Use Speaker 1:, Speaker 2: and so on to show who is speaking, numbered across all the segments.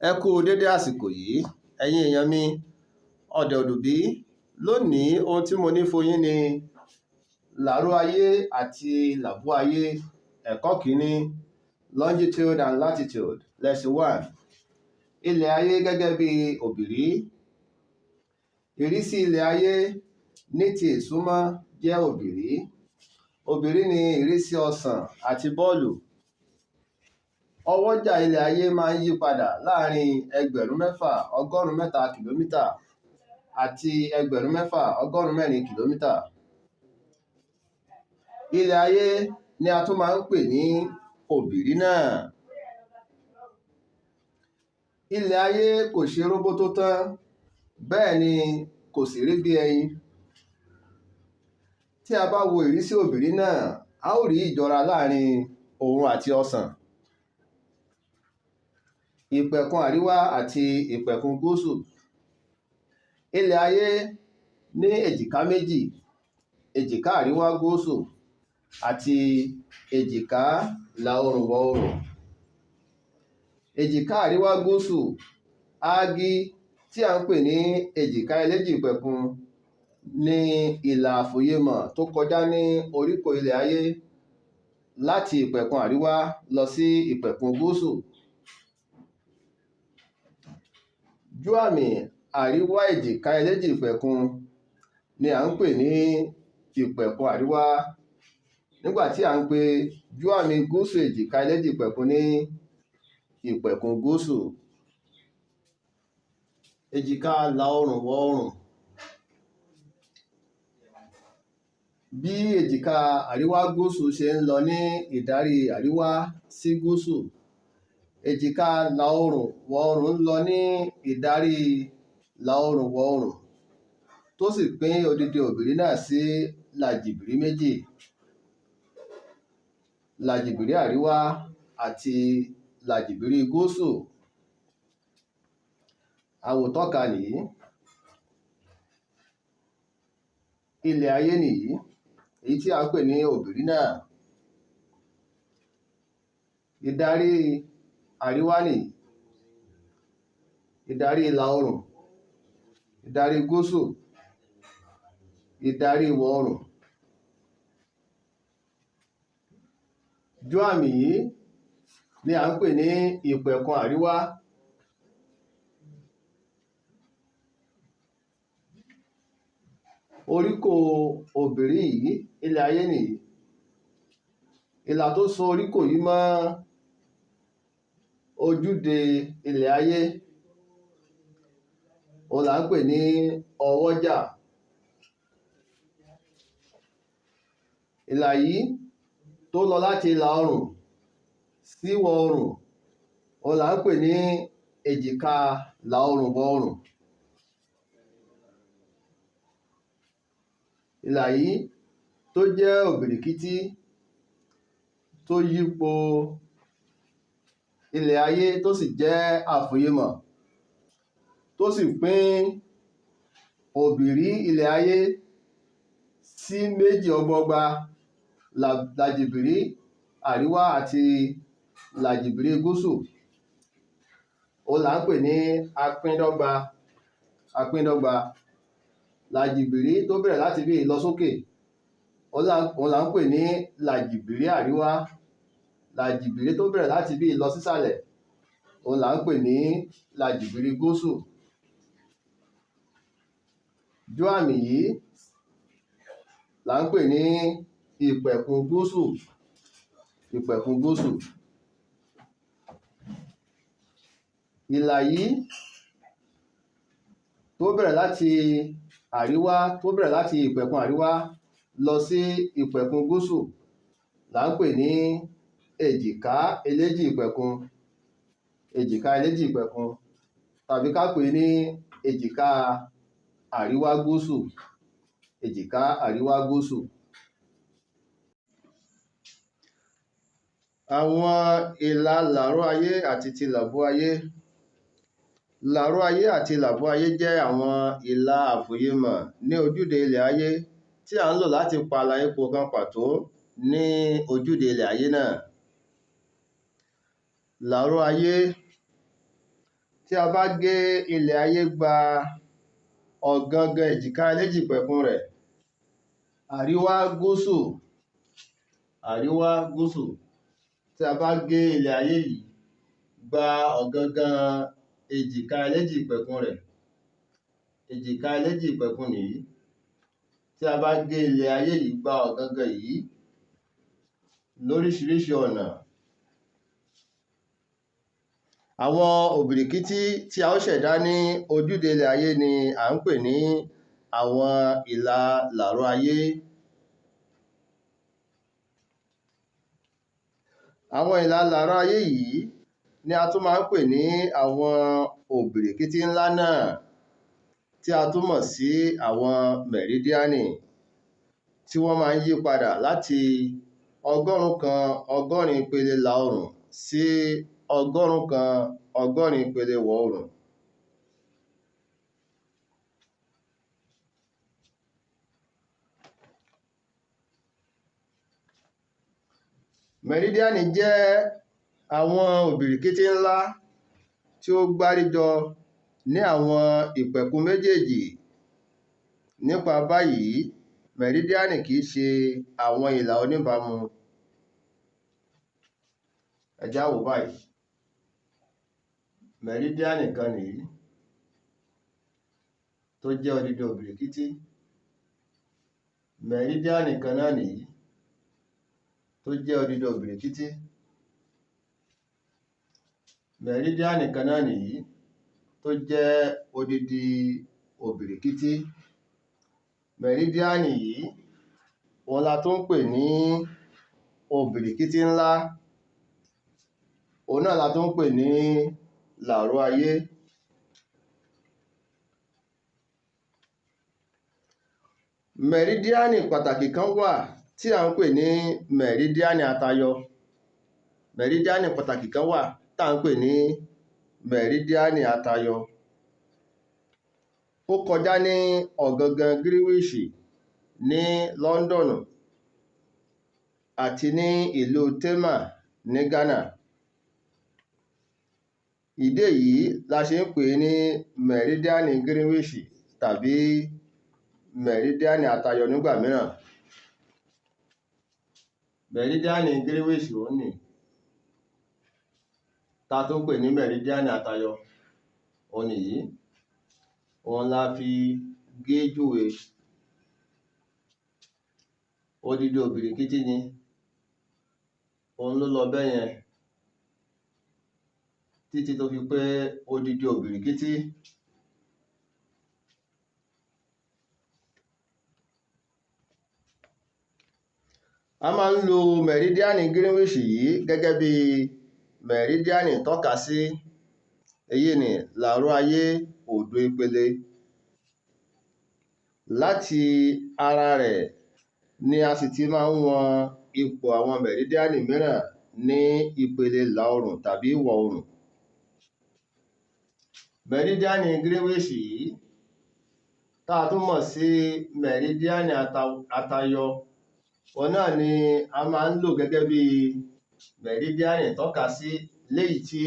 Speaker 1: Ẹ kú u dédé àsìkò yìí, ẹ̀yin èèyàn mi, ọ̀dẹ̀ òdùbí. Lónìí, ohun tí mo ní fun yín ni làró ayé àti làbú ayé, ẹ̀kọ́ kìíní, longitude and latitude, lesson one. Ilẹ̀ ayé gẹ́gẹ́ bí òbìrí. Ìrísí ilẹ̀ ayé ní ti ìsúnmọ́ jẹ́ òbìrí. Òbìrí ni ìrísí ọsàn àti bọ́ọ̀lù. Ọwọ́jà ilẹ̀ ayé máa ń yí padà láàrin 6,063 kìlómítà àti 6,104 kìlómítà. Ilẹ̀ ayé ni a tún máa ń pè ní òbìrí náà. Ilẹ̀ ayé kò ṣe róbótó tán, bẹ́ẹ̀ ni kò sì rí bí ẹyin. Tí a bá wo ìrísí òbìrí náà, a ó rí ìjọra láàrin òun àti ọsàn. Ìpẹ̀kun àríwá àti ìpẹ̀kun gúúsù. Ilẹ̀ ayé ní èjìká méjì, èjìká àríwá gúúsù àti èjìká ìlà oòrùn ìwọ̀ oòrùn. Èjìká àríwá gúúsù, áágí tí à ń pè ní èjìká eléjì ìpẹ̀kun ni ìlà àfòyemọ̀ tó kọjá ní oríkò ilẹ̀ ayé láti ìpẹ̀kun àríwá lọ sí ìpẹ̀kun gúúsù. Júàmì àríwá èjìká eléjì ìpẹ̀kun ni à ń pè ní ìpẹ̀kun àríwá, nígbà tí à ń pe júàmì gúúsù èjìká eléjì ìpẹ̀kun ní ìpẹ̀kun gúúsù. Èjìká ìlà oòrùn ìwọ̀ oòrùn. Bí èjìká àríwá gúúsù ṣe ń lọ ní ìdarí àríwá sí gúúsù, èjìká ìlà oòrùn ìwọ̀ oòrùn ń lọ ní ìdarí ìlà oòrùn ìwọ̀ oòrùn, tó sì pín odidi òbìrí náà sí làjìbìrí méjì, làjìbìrí àríwá àti làjìbìrí gúúsù. Àwòtọ́ka nìyí. Ilẹ̀ ayé nìyí, èyí tí à ń pè ní òbìrí náà. Ìdarí àríwá nìyí, ìdarí ìlà oòrùn, ìdarí gúúsù, ìdarí ìwọ̀ oòrùn. Júàmì yìí ni à ń pè ní ìpẹ̀kun àríwá. Oríkò òbìrí yìí, ilẹ̀ ayé nìyí. Ìlà tó so oríkò yìí mọ́ ojúde ilẹ̀ ayé, òun là ń pè ní ọwọ́jà. Ìlà yìí tó lọ láti ìlà oòrùn sí ìwọ̀ oòrùn, òun là ń pè ní èjìká ìlà oòrùn ìwọ̀ oòrùn. Ìlà yìí tó jẹ́ òbìrìkítí tó yípo ilẹ̀ ayé tó sì jẹ́ àfòyemọ̀, tó sì pín òbìrí ilẹ̀ ayé sí méjì ọgbọọgba, làjìbìrí àríwá àti làjìbìrí gúúsù, òun là ń pè ní apíndọ́gba. Apíndọ́gba. Làjìbìrí tó bẹ̀rẹ̀ láti ibí yìí lọ sókè, òun là ń pè ní làjìbìrí àríwá. Làjìbìrí tó bẹ̀rẹ̀ láti ibí yìí lọ sísàlẹ̀, òun là ń pè ní làjìbìrí gúúsù. Júàmì yìí là ń pè ní ìpẹ̀kun gúúsù. Ìpẹ̀kun gúúsù. Ìlà yìí tó bẹ̀rẹ̀ láti àríwá, tó bẹ̀rẹ̀ láti ìpẹ̀kun àríwá lọ sí ìpẹ̀kun gúúsù là ń pè ní èjìká eléjì ìpẹ̀kun. Èjìká eléjì ìpẹ̀kun, tàbí ká pè ní èjìká àríwá gúúsù. Èjìká àríwá gúúsù. Àwọn ìlà làró ayé àti ti làbú ayé. Làró ayé àti làbú ayé jẹ́ àwọn ìlà àfòyemọ̀ ní ojúde ilẹ̀ ayé tí à ń lò láti pààlà ipò kan pàtó ní ojúde ilẹ̀ ayé náà. Làró ayé. Tí a bá gé ilẹ̀ ayé gba ọ̀gangan èjìká eléjìpẹ̀kun rẹ̀, àríwá gúúsù, àríwá gúúsù, tí a bá gé ilẹ̀ ayé yìí gba ọ̀gangan èjìká eléjìpẹ̀kun rẹ̀, èjìká eléjìpẹ̀kun nìyí. Tí a bá gé ilẹ̀ ayé yìí gba ọ̀gangan yìí lóríṣiríṣi ọ̀nà, àwọn òbìrìkítí tí a ó ṣẹ̀dá ní ojúde ilẹ̀ ayé ni à ń pè ní àwọn ìlà làró ayé. Àwọn ìlà làró ayé yìí ni a tún máa ń pè ní àwọn òbìrìkítí ńlá náà tí a tún mọ̀ sí àwọn mẹ̀rídíánì, tí wọ́n máa ń yí padà láti 180 ìpele ìlà oòrùn sí 180 ìpele ìwọ̀ oòrùn. Mẹ̀rídíánì jẹ́ àwọn òbìrìkítí ńlá tí ó gbáríjọ ní àwọn ìpẹ̀kun méjèèjì. Nípa báyìí, mẹ̀rídíánì kìí ṣe àwọn ìlà oníbàámu. Ẹ jẹ́ á wò ó báyìí. Mẹ̀rídíánì kan nìyí tó jẹ́ odidi òbìrìkítí. Mẹ̀rídíánì kan náà nìyí tó jẹ́ odidi òbìrìkítí. Mẹ̀rídíánì kan náà nìyí tó jẹ́ odidi òbìrìkítí. Mẹ̀rídíánì yìí òun la tún ń pè ní òbìrìkítí ńlá, òun náà la tún ń pè ní làró ayé. Mẹ̀rídíánì pàtàkì kan wà tí à ń pè ní mẹ̀rídíánì atayọ. Mẹ̀rídíánì pàtàkì kan wà tá ń pè ní mẹ̀rídíánì atayọ. Ó kọjá ní ọ̀gangan Gíríwíṣì ní Lọ́ńdọ̀nù àti ní ìlú Tema ní Ghana. Ìdí èyí la ṣe ń pè ní mẹ̀rídíánì Gíríwíṣì tàbí mẹ̀rídíánì atayọ nígbà mìíràn. Mẹ̀rídíánì Gíríwíṣì òun nì tá a tún pè ní mẹ̀rídíánì atayọ, òun nìyí. Òun la fi gé júwe. Odidi òbìrìkítí ni, òun ló lọ bẹ́yẹn títí tó fi pé odidi òbìrìkítí. A máa ń lo mẹ̀rídíánì Gíríwíṣì yìí gẹ́gẹ́ bí mẹ̀rídíánì ìtọ́kasí, èyí ni làró ayé òdo ìpele. Láti ara rẹ̀ ni a sì ti máa ń wọn ipò àwọn mẹ̀rídíánì mìíràn ní ìpele ìlà oòrùn tàbí ìwọ̀ oòrùn. Mẹ̀rídíánì Gíríwíṣì yìí tá a tún mọ̀ sí mẹ̀rídíánì atayọ, òun náà ni a máa ń lò gẹ́gẹ́ bí mẹ̀rídíánì ìtọ́kasí léyìí tí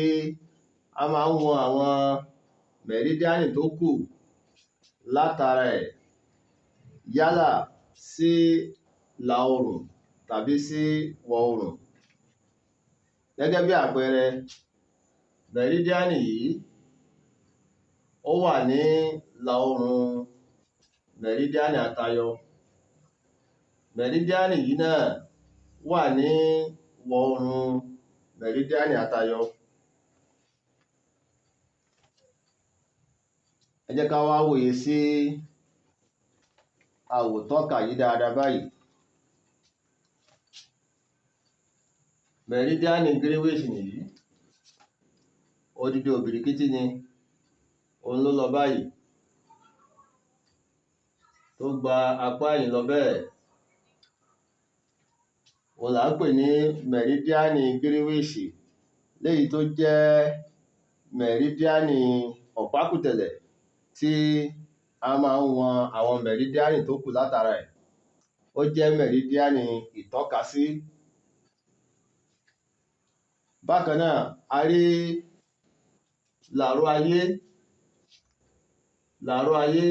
Speaker 1: a máa ń wọn àwọn mẹ̀rídíánì tó kù látara ẹ̀, yálà sí ìlà oòrùn tàbí sí ìwọ̀ oòrùn. Gẹ́gẹ́ bí àpẹẹrẹ, mẹ̀rídíánì yìí ó wà ní ìlà oòrùn mẹ̀rídíánì atayọ. Mẹ̀rídíánì yìí náà wà ní ìwọ̀ oòrùn mẹ̀rídíánì atayọ. Ẹ jẹ́ ká wá wòye sí àwòtọ́ka yìí dáadáa báyìí. Mẹ̀rídíánì Gíríwíṣì nìyí, odidi òbìrìkítí ni, òun ló lọ báyìí tó gba apá ẹ̀yìn lọ bẹ́ẹ̀. Òun là ń pè ní mẹ̀rídíánì Gíríwíṣì léyìí tó jẹ́ mẹ̀rídíánì ọ̀pákùtẹ̀lẹ̀ tí a máa ń wọn àwọn mẹ̀rídíánì tó kù látara ẹ̀. Ó jẹ́ mẹ̀rídíánì ìtọ́kasí. Bákan náà, a rí làró ayé, làró ayé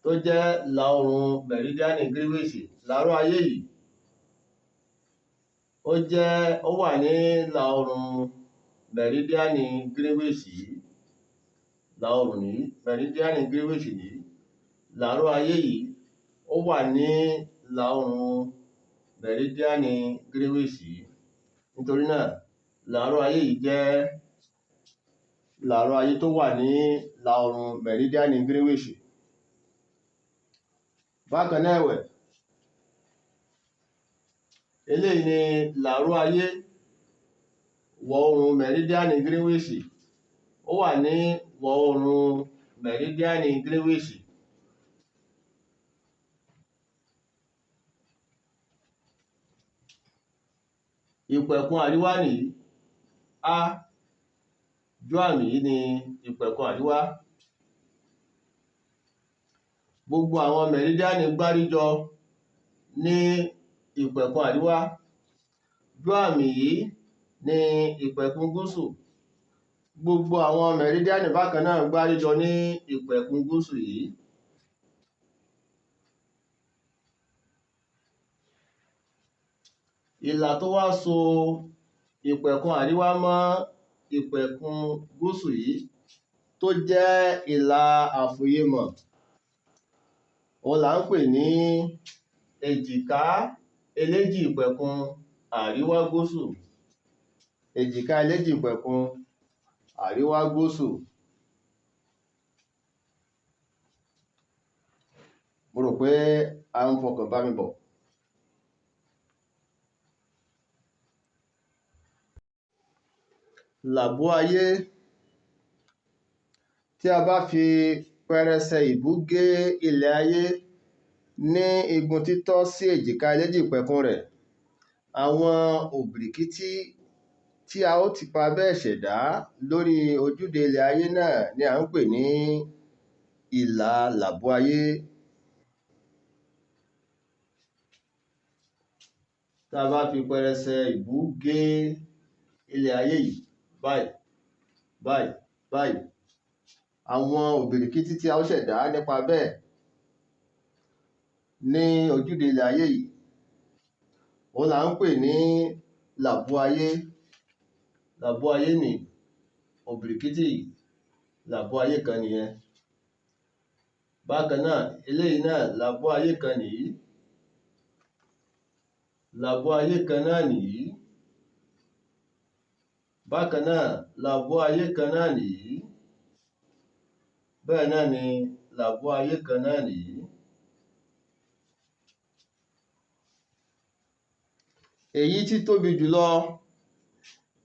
Speaker 1: tó jẹ́ ìlà oòrùn mẹ̀rídíánì Greenwich. Làró ayé yìí ó wà ní ìlà oòrùn mẹ̀rídíánì Greenwich yìí. Ìlà oòrùn nìyí, mẹ̀rídíánì Greenwich nìyí. Làró ayé yìí ó wà ní ìlà oòrùn mẹ̀rídíánì Greenwich yìí. Nítorí náà, làró ayé yìí jẹ́ làró ayé tó wà ní ìlà oòrùn mẹ̀rídíánì Greenwich. Bákan náà ẹ̀wẹ̀, eléyìí ni làró ayé ìwọ̀ oòrùn mẹ̀rídíánì Greenwich. Ó wà ní ìwọ̀ oòrùn mẹ̀rídíánì Greenwich. Ìpẹ̀kun àríwá nìyí. A ojú àmì yìí ni ìpẹ̀kun àríwá. Gbogbo àwọn mẹ̀rídíánì gbáríjọ ní ìpẹ̀kun àríwá. Ojú àmì yìí ni ìpẹ̀kun gúúsù. Gbogbo àwọn mẹ̀rídíánì bákan náà gbáríjọ ní ìpẹ̀kun gúúsù yìí. Ìlà tó wá so ìpẹ̀kun àríwá mọ́ ìpẹ̀kun gúúsù yìí tó jẹ́ ìlà àfòyemọ̀, òun là ń pè ní èjìká eléjì ìpẹ̀kun àríwá gúúsù. Èjìká eléjì ìpẹ̀kun àríwá gúúsù. Mo rò pé a ń fọkàn bá mi bọ̀. Làbú ayé. Tí a bá fi pẹrẹsẹ ìbú gé ilẹ̀ ayé ní igun títọ́ sí èjìká eléjì ìpẹ̀kun rẹ̀, àwọn òbìrìkítí tí a ó tipa bẹ́ẹ̀ ṣẹ̀dá lórí ojúde ilẹ̀ ayé náà ni à ń pè ní ìlà làbú ayé. Tá a bá fi pẹrẹsẹ ìbú gé ilẹ̀ ayé yìí báyìí, báyìí, báyìí, àwọn òbìrìkítí tí a ó ṣẹ̀dá nípa bẹ́ẹ̀ ní ojúde ilẹ̀ ayé yìí, òun là ń pè ní làbú ayé. Làbú ayé nì òbìrìkítí yìí, làbú ayé kan nìyẹn. Bákan náà, eléyìí náà làbú ayé kan nìyí. Làbú ayé kan náà nìyí. Bákan náà, làbú ayé kan náà nìyí. Bẹ́ẹ̀ náà ni làbú ayé kan náà nìyí. Èyí tí tóbi jùlọ,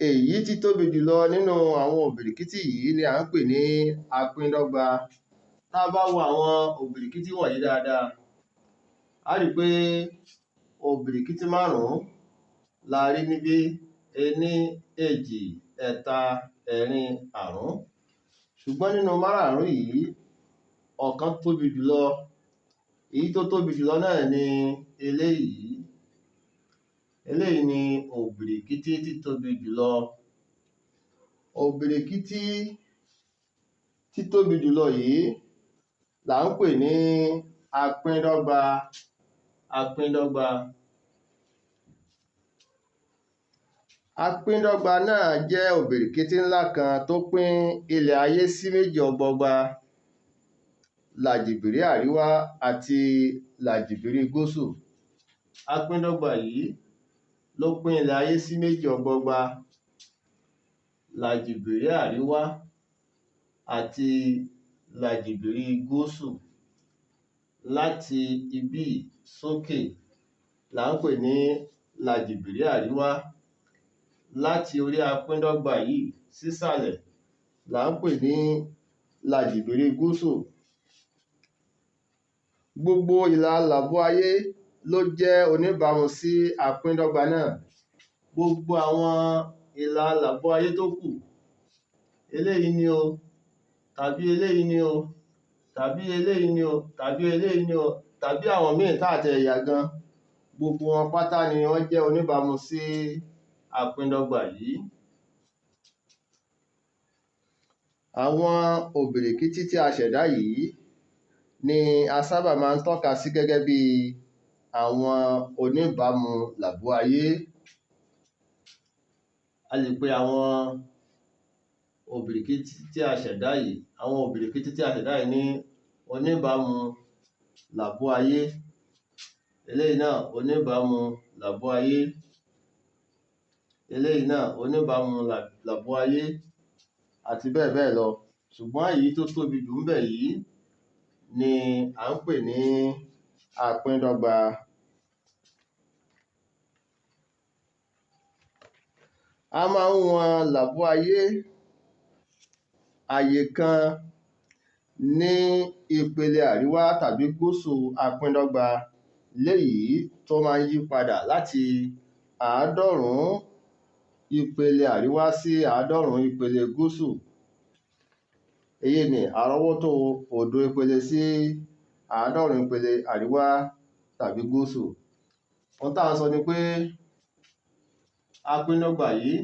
Speaker 1: èyí tí tóbi jùlọ nínú àwọn òbìrìkítí yìí ni à ń pè ní apíndọ́gba. Tá a bá wo àwọn òbìrìkítí wọ̀nyí dáadáa, a rí pé òbìrìkítí márùn-ún la rí níbí: ení, èjì, ẹ̀ta, ẹ̀rin, àrún. Ṣùgbọ́n nínú márààrún yìí, ọ̀kan tóbi jùlọ. Èyí tó tóbi jùlọ náà ni eléyìí. Eléyìí ni òbìrìkítí tí tóbi jùlọ. Òbìrìkítí tí tóbi jùlọ yìí là ń pè ní apíndọ́gba. Apíndọ́gba. Apíndọ́gba náà jẹ́ òbìrìkítí ńlá kan tó pín ilẹ̀ ayé sí méjì ọgbọọgba, làjìbìrí àríwá àti làjìbìrí gúúsù. Apíndọ́gba yìí ló pín ilẹ̀ ayé sí méjì ọgbọọgba, làjìbìrí àríwá àti làjìbìrí gúúsù. Láti ibí yìí sókè là ń pè ní làjìbìrí àríwá. Láti orí apíndọ́gba yìí sísàlẹ̀ là ń pè ní làjìbìrí gúúsù. Gbogbo ìlà làbú ayé ló jẹ́ oníbàámu sí apíndọ́gba náà. Gbogbo àwọn ìlà làbú ayé tó kù, eléyìí ni o, tàbí eléyìí ni o, tàbí eléyìí ni o, tàbí eléyìí ni o, tàbí àwọn míì tá àti ẹ̀yà gan, gbogbo wọn pátá ni wọ́n jẹ́ oníbàámu sí apíndọ́gba yìí. Àwọn òbìrìkítí tí a ṣẹ̀dá yìí ni a sábà máa ń tọ́ka sí gẹ́gẹ́ bí àwọn oníbàámu làbú ayé. A lè pe àwọn òbìrìkítí tí a ṣẹ̀dá yìí, àwọn òbìrìkítí tí a ṣẹ̀dá yìí ní oníbàámu làbú ayé. Eléyìí náà, oníbàámu làbú ayé. Eléyìí náà, oníbàámu làbú ayé àti bẹ́ẹ̀ bẹ́ẹ̀ lọ. Ṣùgbọ́n èyí tó tóbi jù ńbẹ̀ yìí ni à ń pè ní apíndọ́gba. A máa ń wọn làbú ayé àyè kan ní ipele àríwá tàbí gúúsù apíndọ́gba léyìí tó máa ń yí padà láti 90 ìpele àríwá sí 90 ìpele gúúsù. Èyí ni àrọ́wọ́tó 0 ìpele sí 90 ìpele àríwá tàbí gúúsù. Ohun tá à ń sọ ni pé apíndọ́gba yìí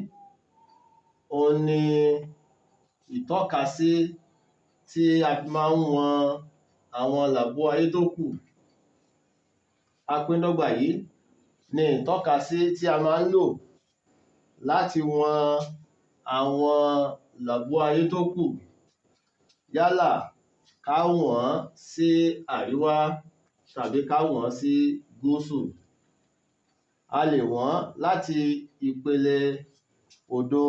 Speaker 1: òun ni ìtọ́kasí tí a fi máa ń wọn àwọn làbú ayé tó kù. Apíndọ́gba yìí ni ìtọ́kasí tí a máa ń lò láti wọn àwọn làbú ayé tó kù, yálà ká wọ̀n-ọ́n sí àríwá tàbí ká wọ̀n-ọ́n sí gúúsù. A lè wọ̀n-ọ́n láti ìpele 0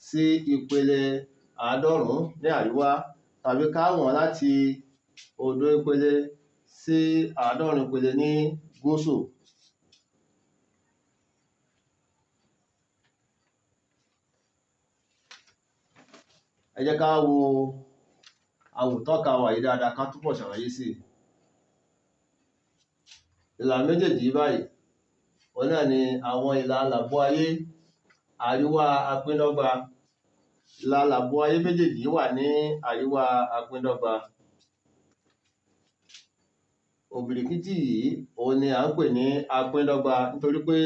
Speaker 1: sí ìpele 90 ní àríwá tàbí ká wọ̀n-ọ́n láti 0 ìpele sí 90 ìpele ní gúúsù. Ẹ jẹ́ ká wo àwòtọ́ka wa yìí dáadáa ká túbọ̀ ṣàlàyé sí i. Ìlà méjèèjì yìí báyìí, òun náà ni àwọn ìlà làbú ayé àríwá apíndọ́gba. Ìlà làbú ayé méjèèjì yìí wà ní àríwá apíndọ́gba. Òbìrìkítí yìí òun ni à ń pè ní apíndọ́gba nítorí pé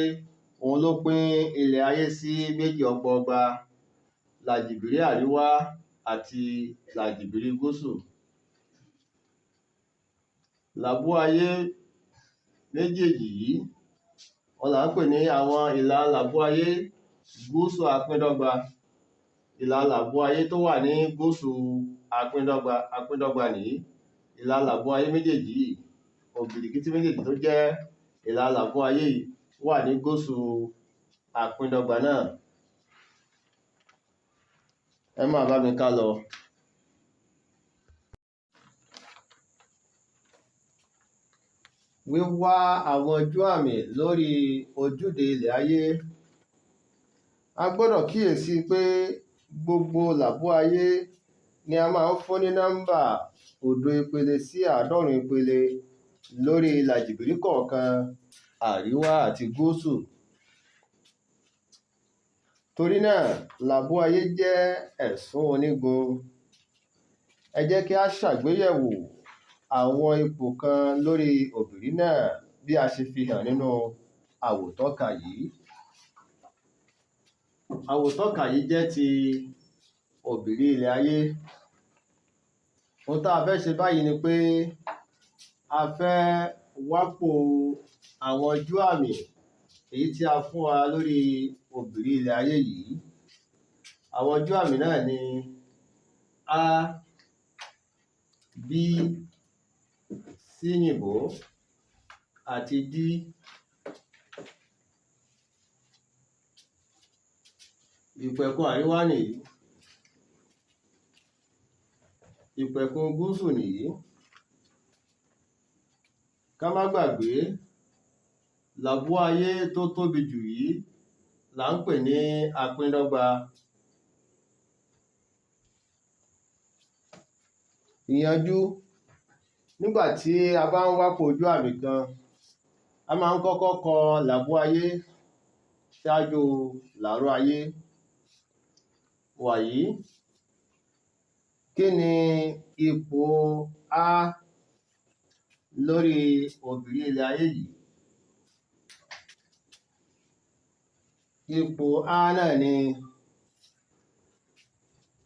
Speaker 1: òun ló pín ilẹ̀ ayé sí méjì ọgbọọgba, làjìbìrí àríwá àti làjìbìrí gúúsù. Làbú ayé méjèèjì yìí òun là ń pè ní àwọn ìlà làbú ayé gúúsù apíndọ́gba. Ìlà làbú ayé tó wà ní gúúsù apíndọ́gba, apíndọ́gba nìyí. Ìlà làbú ayé méjèèjì yìí, òbìrìkítí méjèèjì tó jẹ́ ìlà làbú ayé yìí wà ní gúúsù apíndọ́gba náà. Ẹ máa bá mi ká lọ. Wíwá àwọn ojú àmì lórí ojúde ilẹ̀ ayé. A gbọ́dọ̀ kíyèsí pé gbogbo làbú ayé ni a máa ń fún ní nọ́ḿbà 0 ìpele sí 90 ìpele lórí làjìbìrí kọ̀ọ̀kan àríwá àti gúúsù. Torí náà, làbú ayé jẹ́ ẹ̀sún onígun. Ẹ jẹ́ kí á ṣàgbéyẹ̀wò àwọn ipò kan lórí òbìrí náà bí a ṣe fi hàn nínú àwòtọ́ka yìí. Àwòtọ́ka yìí jẹ́ ti òbìrí ilẹ̀ ayé. Ohun tá a fẹ́ ṣe báyìí ni pé a fẹ́ wápò àwọn ojú àmì èyí tí a fún wa lórí òbìrí ilẹ̀ ayé yìí. Àwọn ojú àmì náà ni A, B, C yìnbó àti D. Ìpẹ̀kun àríwá nìyí. Ìpẹ̀kun gúúsù nìyí. Ká má gbàgbé, làbú ayé tó tóbi jù yìí là ń pè ní apíndọ́gba. Ìyanjú. Nígbà tí a bá ń wápò ojú àmì kan, a máa ń kọ́kọ́ kọ làbú ayé ṣáájú làró ayé. Wàyí, kí ni ipò A lórí òbìrí ilẹ̀ ayé yìí? Ipò A náà ni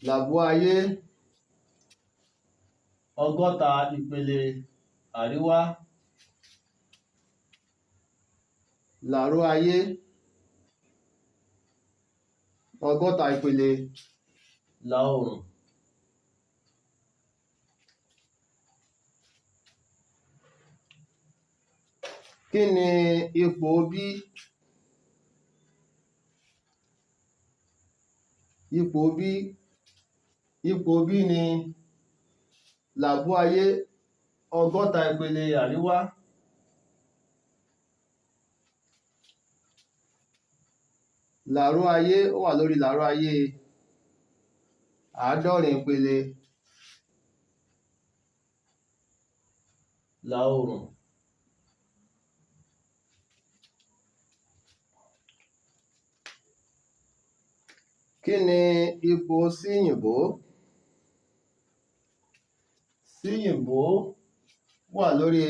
Speaker 1: làbú ayé 60 ìpele àríwá, làró ayé 60 ìpele ìlà oòrùn. Kí ni ipò B? Ipò B, ipò B ni làbú ayé 60 ìpele àríwá, làró ayé, ó wà lórí làró ayé 70 ìpele ìlà oòrùn. Kí ni ipò Síyìnbó? Síyìnbó wà lórí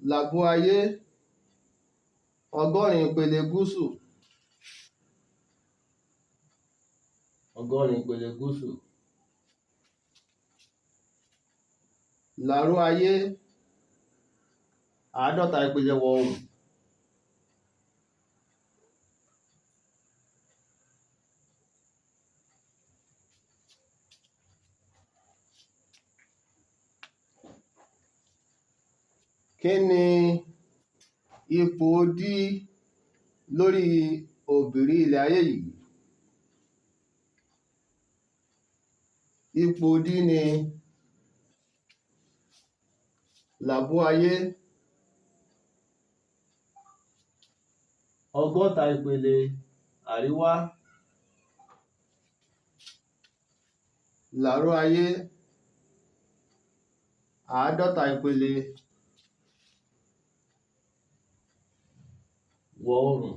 Speaker 1: làbú ayé 80 ìpele gúúsù, 80 ìpele gúúsù, làró ayé 50 ìpele ìwọ̀ oòrùn. Kí ni ipò D lórí òbìrí ilẹ̀ ayé yìí? Ipò D ni làbú ayé 60 ìpele àríwá, làró ayé 50 ìpele ìwọ̀ oòrùn.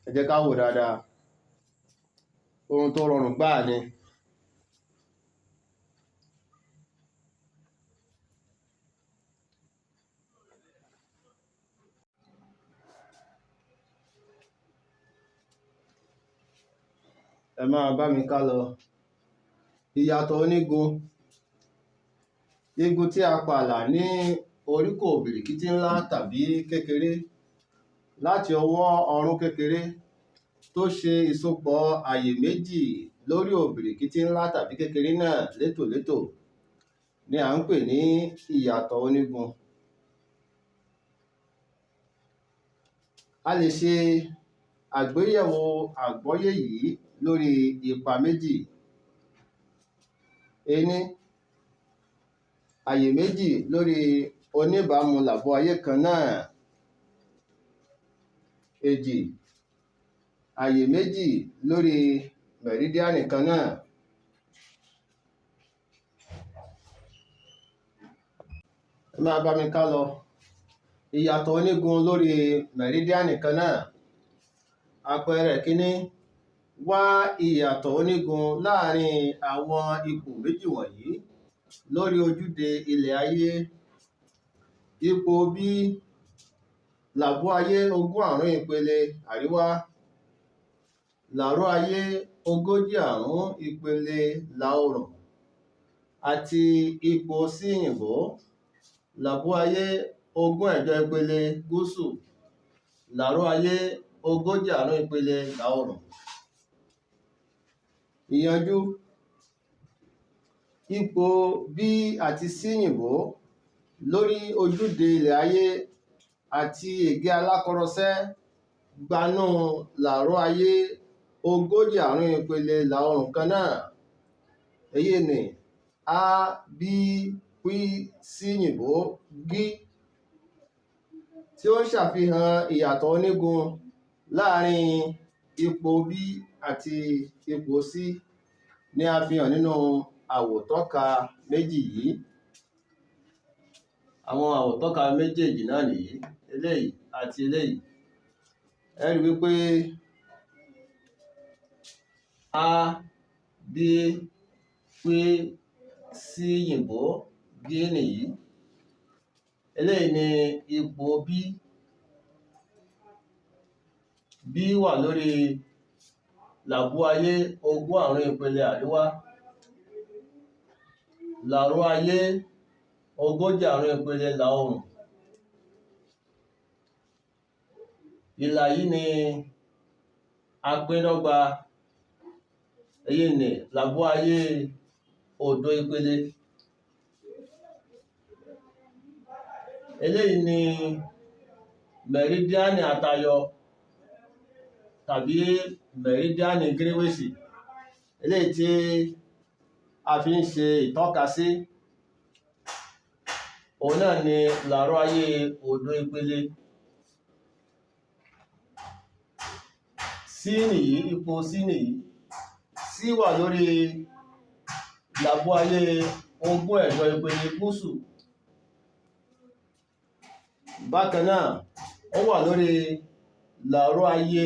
Speaker 1: Ẹ jẹ́ ká wò dáadáa, ohun tó rọrùn gbáà ni. Ẹ máa bá mi ká lọ. Ìyàtọ̀ onígun. Igun tí a pààlà ní oríkò bìrìkítí ńlá tàbí kékeré láti ọwọ́ ọrún kékeré tó ṣe ìsopọ̀ àyè méjì lórí òbìrìkítí ńlá tàbí kékeré náà létòlétò ni à ń pè ní ìyàtọ̀ onígun. A lè ṣe àgbéyẹ̀wò àgbọ́yé yìí lórí ipa méjì. Ení, àyè méjì lórí oníbàámu làbú ayé kan náà. Èjì, àyè méjì lórí mẹ̀rídíánì kan náà. Ẹ máa bá mi ká lọ. Ìyàtọ̀ onígun lórí mẹ̀rídíánì kan náà. Àpẹẹrẹ kínní, wá ìyàtọ̀ onígun láàrin àwọn ipò méjì wọ̀nyí lórí ojúde ilẹ̀ ayé. Ipò B, làbú ayé 25 ìpele àríwá, làró ayé 45 ìpele ìlà oòrùn àti ipò Síyìnbó, làbú ayé 28 ìpele gúúsù, làró ayé 45 ìpele ìlà oòrùn. Ìyanjú. Ipò B àti Síyìnbó lórí ojúde ilẹ̀ ayé àti ègé alákọrọsẹ́ gbanú làró ayé 45 ìpele ìlà oòrùn kan náà. Èyí ni A, B, P, Síyìnbó, G tí ó ń ṣàfihàn ìyàtọ̀ onígun láàrin ipò B àti ipò C ní a fi hàn nínú àwòtọ́ka méjì yìí. Àwọn àwòtọ́ka méjèèjì náà nìyí, eléyìí àti eléyìí. Ẹ rí wípé A, B, P, Síyìnbó, G nìyí. Eléyìí ni ipò B. B wà lórí làbú ayé ogún àrún ìpele àríwá, làró ayé ogójì àrún ìpele ìlà oòrùn. Ìlà yìí ni a pín dọ́gba, èyí ni làbú ayé òdo ìpele. Eléyìí ni mẹ̀rídíánì àtayọ tàbí mẹ̀rídíánì gíríwèsì, eléyìí tí a fi ń ṣe ìtọ́kasí. Òun náà ni làró ayé òdo ìpele. C nìyí, ipò C nìyí. C wà lórí làbú ayé ogún ẹ̀jọ ìpele gúúsù. Bákan náà, ó wà lórí làró ayé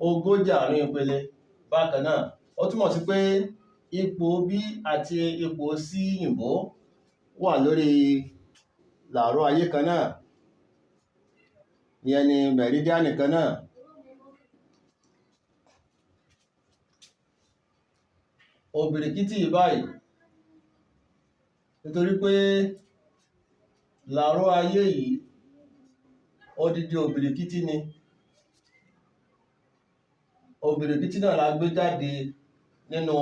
Speaker 1: ogójì àrún ìpele. Bákan náà, ó túmọ̀ sí pé ipò B àti ipò C yìnbó wà lórí làró ayé kan náà. Ìyẹn ni mẹ̀rídíánì kan náà. Òbìrìkítì yìí báyìí, nítorí pé làró ayé yìí odidi òbìrìkítí ni. Òbìrìkítí náà la gbé jáde nínú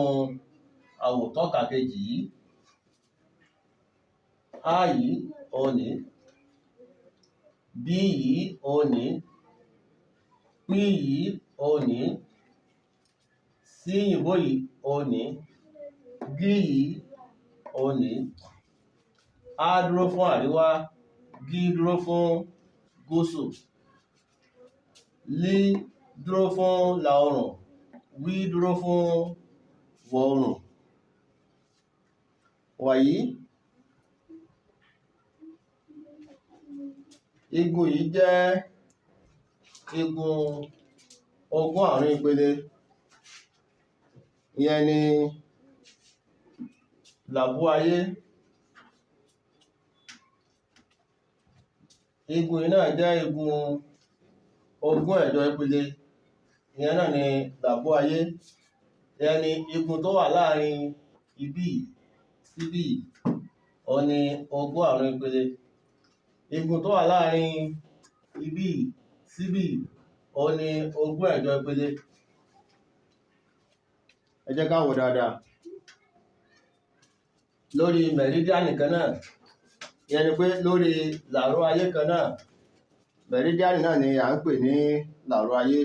Speaker 1: àwòtọ́ka kejì yìí. A yìí òun ní, B yìí òun ní, P yìí òun ní, C yìnbó yìí òun ní, G yìí òun ní. A dúró fún àríwá, G dúró fún gúúsù, L dúró fún ìlà oòrùn, W dúró fún ìwọ̀ oòrùn. Wàyí, igun yìí jẹ́ igun ogún àrún ìpele. Ìyẹn ni làbú ayé. Igun yìí náà jẹ́ igun ogún ẹ̀jọ ìpele. Ìyẹn náà ni làbú ayé. Ìyẹn ni igun tó wà láàrin ibí yìí síbí yìí, òun ni ogún àrún ìpele. Igun tó wà láàrin ibí yìí síbí yìí, òun ni ogún ẹ̀jọ ìpele. Ẹ jẹ́ ká wò dáadáa. Lórí mẹ̀rídíánì kan náà, ìyẹn ni pé lórí làró ayé kan náà, mẹ̀rídíánì náà ni à ń pè ní làró ayé.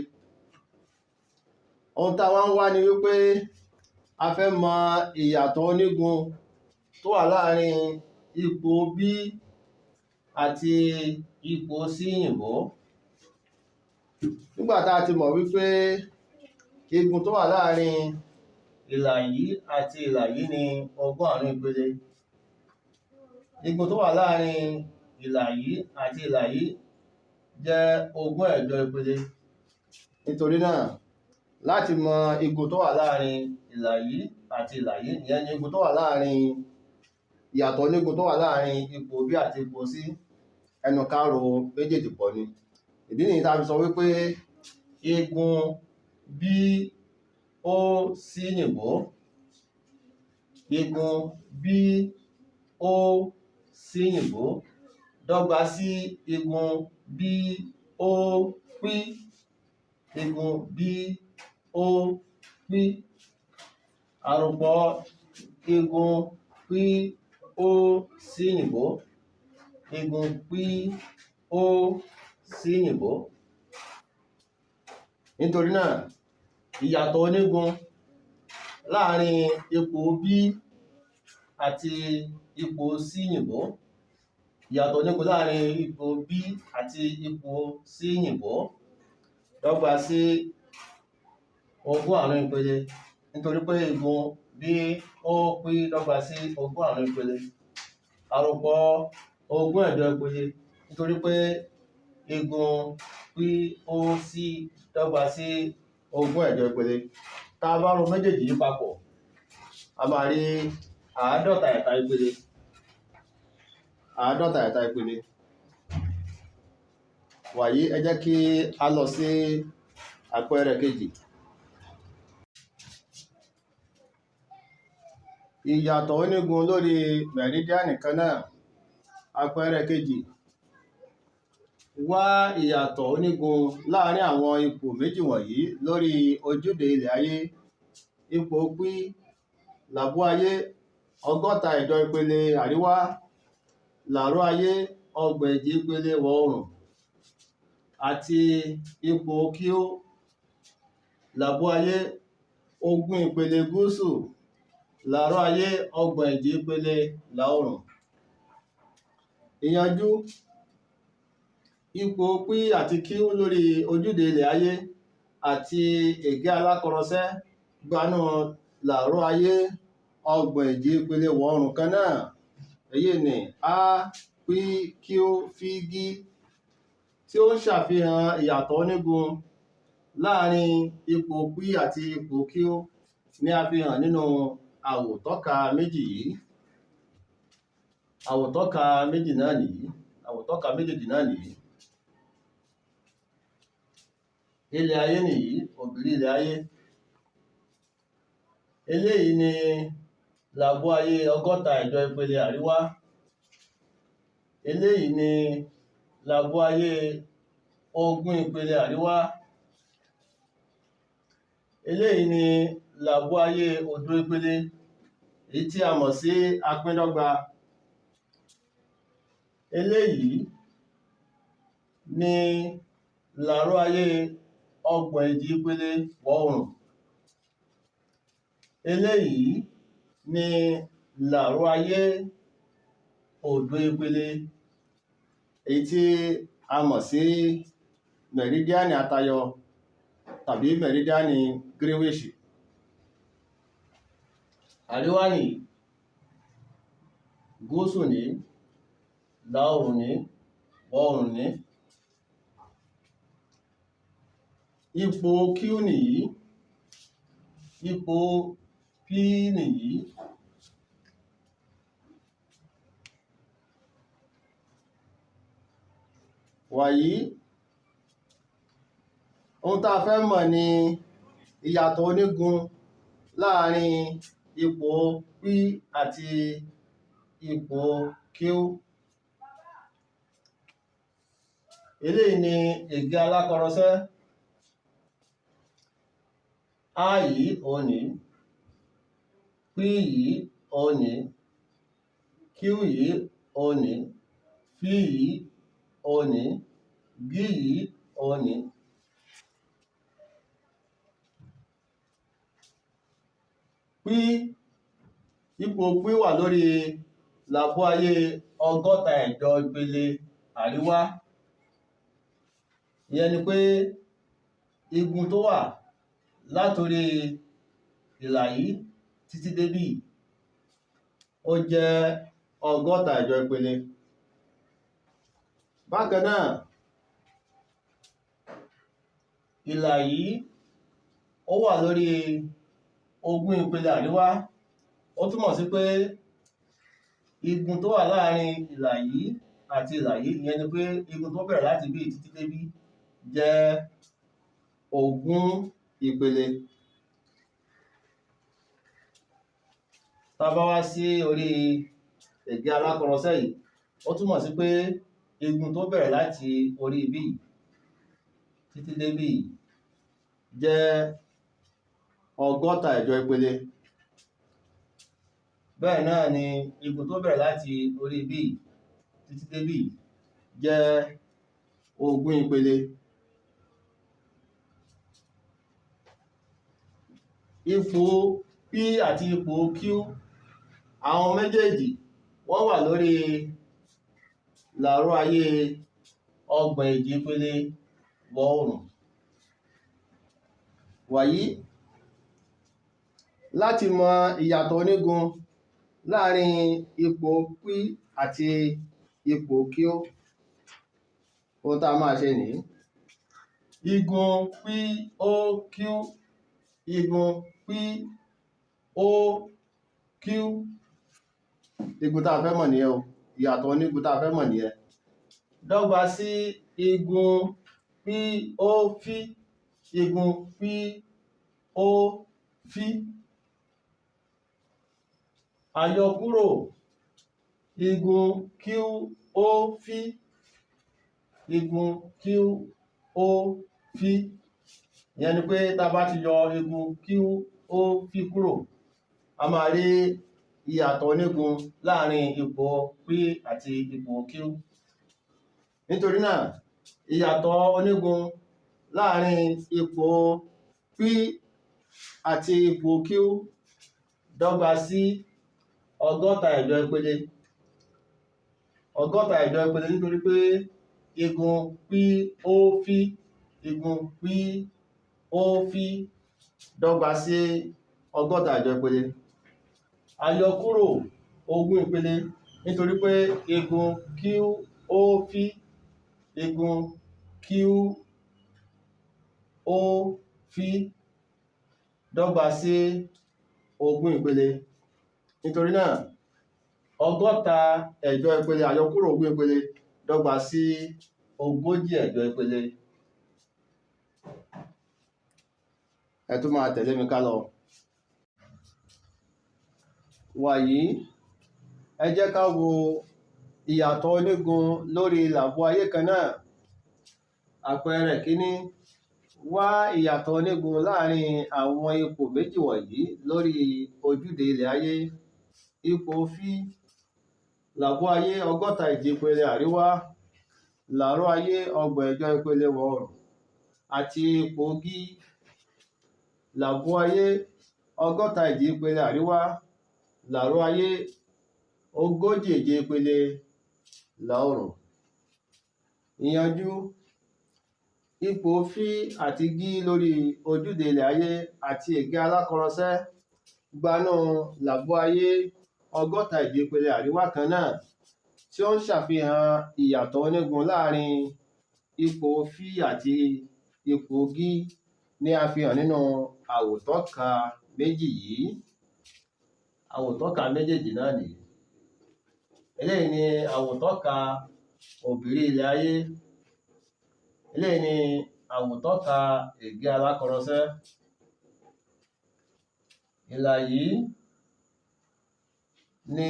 Speaker 1: Ohun tá a wá ń wá ni wípé a fẹ́ mọ ìyàtọ̀ onígun tó wà láàrin ipò B àti ipò C yìnbó. Nígbà tá a ti mọ̀ wípé igun tó wà láàrin ìlà yìí àti ìlà yìí ni ogún àrún ìpele. Igun tó wà láàrin ìlà yìí àti ìlà yìí jẹ́ ogún ẹ̀jọ ìpele. Nítorí náà, láti mọ igun tó wà láàrin ìlà yìí àti ìlà yìí, ìyẹn ni igun tó wà láàrin ìyàtọ̀ onígun tó wà láàrin ipò B àti ipò C, ẹnu ká ro méjèèjì pọ̀ ni. Ìdí nìyí tá a fi sọ wípé igun B O C yìnbó, igun B O C yìnbó dọ́gba sí igun B O P, igun B O P. Àròpọ̀ igun P O C yìnbó, igun P O C yìnbó. Nítorí náà, ìyàtọ̀ onígun láàrin ipò B àti ipò C yìnbó, ìyàtọ̀ onígun láàrin ipò B àti ipò C yìnbó dọ́gba sí ogún àrún ìpele, nítorí pé igun B O P dọ́gba sí ogún àrún ìpele. Àròpọ̀ ogún ẹ̀jọ ìpele, nítorí pé igun P O C dọ́gba sí ogún ẹ̀jọ ìpele. Tá a bá ro méjèèjì yìí papọ̀, a máa rí àádọ́ta ẹ̀ta ìpele. 50 ẹ̀ta ìpele. Wàyí, ẹ jẹ́ kí a lọ sí àpẹẹrẹ kejì. Ìyàtọ̀ onígun lórí mẹ̀rídíánì kan náà. Àpẹẹrẹ kejì, wá ìyàtọ̀ onígun láàárín àwọn ipò méjì wọ̀nyí lórí ojúde ilẹ̀ ayé. Ipò P làbú ayé 60 ẹ̀jọ ìpele àríwá, làró ayé 34 ìpele ìwọ̀ oòrùn, àti ipò Q làbú ayé 20 ìpele gúúsù, làró ayé 32 ìpele ìlà oòrùn. Ìyanjú ipò P àti Q lórí ojúde ilẹ̀ ayé àti ègé alákọrọsẹ́ gbanú làró ayé 32 ìpele ìwọ̀ oòrùn kan náà. Èyí ni A, P, Q, F, G tí ó ń ṣàfihàn ìyàtọ̀ onígun láàárín ipò P àti ipò Q ní a fi hàn nínú àwòtọ́ka méjì yìí. Àwòtọ́ka méjì náà nìyí. Àwòtọ́ka méjèèjì náà nìyí. Ilẹ̀ ayé nìyí, òbìrí ilẹ̀ ayé. Eléyìí ni làbú ayé 60 ẹ̀jọ ìpele àríwá. Eléyìí ni làbú ayé 20 ìpele àríwá. Eléyìí ni làbú ayé òdo ìpele, èyí tí a mọ̀ sí apíndọ́gba. Eléyìí ni làró ayé 32 ìpele ìwọ̀ oòrùn. Eléyìí ni làró ayé òdo ìpele, èyí tí a mọ̀ sí mẹ̀rídíánì atayọ tàbí mẹ̀rídíánì gíríwíṣì. Àríwá nìyí, gúúsù ní, ìlà oòrùn ní, ìwọ̀ oòrùn ní. Ipò Q nìyí, ipò P nìyí. Wàyí, ohun tá a fẹ́ mọ̀ ni ìyàtọ̀ onígun láàárín ipò P àti ipò Q. Eléyìí ni ègé alákọrọsẹ́. A yìí òun nìí, P yìí òun nìí, Q yìí òun nìí, F yìí òun nìí, G yìí òun nìí. P, ipò P wà lórí làbú ayé 60 ẹ̀jọ ìpele àríwá. Ìyẹn ni pé igun tó wà látorí ìlà yìí títí débí ó jẹ́ 60 ẹ̀jọ ìpele. Bákan náà, ìlà yìí ó wà lórí 20 ìpele àríwá. Ó túmọ̀ sí pé igun tó wà láàárín ìlà yìí àti ìlà yìí, ìyẹn ni pé igun tó bẹ̀rẹ̀ láti bí títí débí jẹ́ 20 ìpele. Tá a bá wá sí orí ègé alákọrọsẹ́ yìí, ó túmọ̀ sí pé igun tó bẹ̀rẹ̀ láti orí ibí yìí títí débí yìí jẹ́ 60 ẹ̀jọ ìpele. Bẹ́ẹ̀ náà ni igun tó bẹ̀rẹ̀ láti orí ibí yìí títí débí yìí jẹ́ 20 ìpele. Ipò P àti ipò Q, àwọn méjèèjì wọ́n wà lórí làró ayé 32 ìpele ìwọ̀ oòrùn. Wàyí, láti mọ ìyàtọ̀ onígun láàárín ipò P àti ipò Q, ohun tá a máa ṣe nìyí. Igun POQ, igun POQ, igun tá a fẹ́ mọ̀ nìyẹn o. Ìyàtọ̀ onígun tá a fẹ́ mọ̀ nìyẹn. Dọ́gba sí igun POF, igun POF. Àyọkúrò igun QOF, igun QOF. Ìyẹn ni pé tá a bá ti yọ igun QOF kúrò, a máa rí ìyàtọ̀ onígun láàrin ipò P àti ipò Q. Nítorí náà, ìyàtọ̀ onígun láàrin ipò P àti ipò Q dọ́gba sí 60 ẹ̀jọ ìpele. 60 ẹ̀jọ ìpele nítorí pé igun POF, igun POF dọ́gba sí 60 ẹ̀jọ ìpele. Àyọkúrò 20 ìpele nítorí pé igun QOF, igun QOF dọ́gba sí 20 ìpele. Nítorí náà, 60 ẹ̀jọ ìpele àyọkúrò 20 ìpele dọ́gba sí 40 ẹ̀jọ ìpele. Ẹ tún máa tẹ̀lé mi ká lọ. Wàyí, ẹ jẹ́ ká wo ìyàtọ̀ onígun lórí làbú ayé kan náà. Àpẹẹrẹ kìíní, wá ìyàtọ̀ onígun láàrin àwọn ipò méjì wọ̀nyí lórí ojúde ilẹ̀ ayé. Ipò F, làbú ayé 60 ìjì ìpele àríwá, làró ayé 30 ẹ̀jọ ìpele ìwọ̀ oòrùn, àti ipò G, làbú ayé 60 ìjì ìpele àríwá, làró ayé 40 ìjì ìpele ìlà oòrùn. Ìyanjú ipò F àti G lórí ojúde ilẹ̀ ayé àti ègé alákọrọsẹ́ gbanú làbú ayé 60 ìjì ìpele àríwá kan náà tí ó ń ṣàfihàn ìyàtọ̀ onígun láàrin ipò F àti ipò G ní a fi hàn nínú àwòtọ́ka méjì yìí. Àwòtọ́ka méjèèjì náà nìyí. Eléyìí ni àwòtọ́ka òbírí ilẹ̀ ayé. Eléyìí ni àwòtọ́ka ègé alákọrọsẹ́. Ìlà yìí ni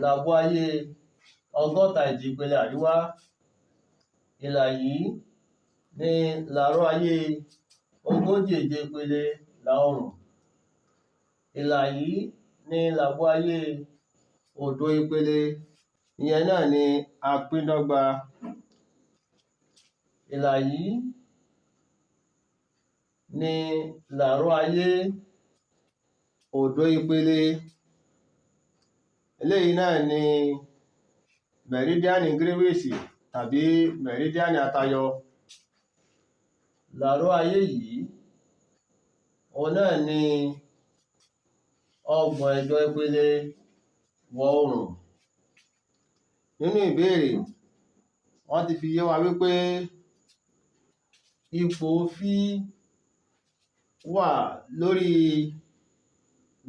Speaker 1: làbú ayé 60 ìjì ìpele àríwá. Ìlà yìí ni làró ayé 40 ìjì ìpele ìlà oòrùn. Ìlà yìí ni làbú ayé òdo ìpele, ìyẹn náà ni apíndọ́gba. Ìlà yìí ni làró ayé òdo ìpele. Eléyìí náà ni mẹ̀rídíánì gíríwíìsì tàbí mẹ̀rídíánì atayọ. Làró ayé yìí, òun náà ni 30 ẹ̀jọ ìpele ìwọ̀ oòrùn. Nínú ìbéèrè, wọ́n ti fi yé wa wípé ipò F wà lórí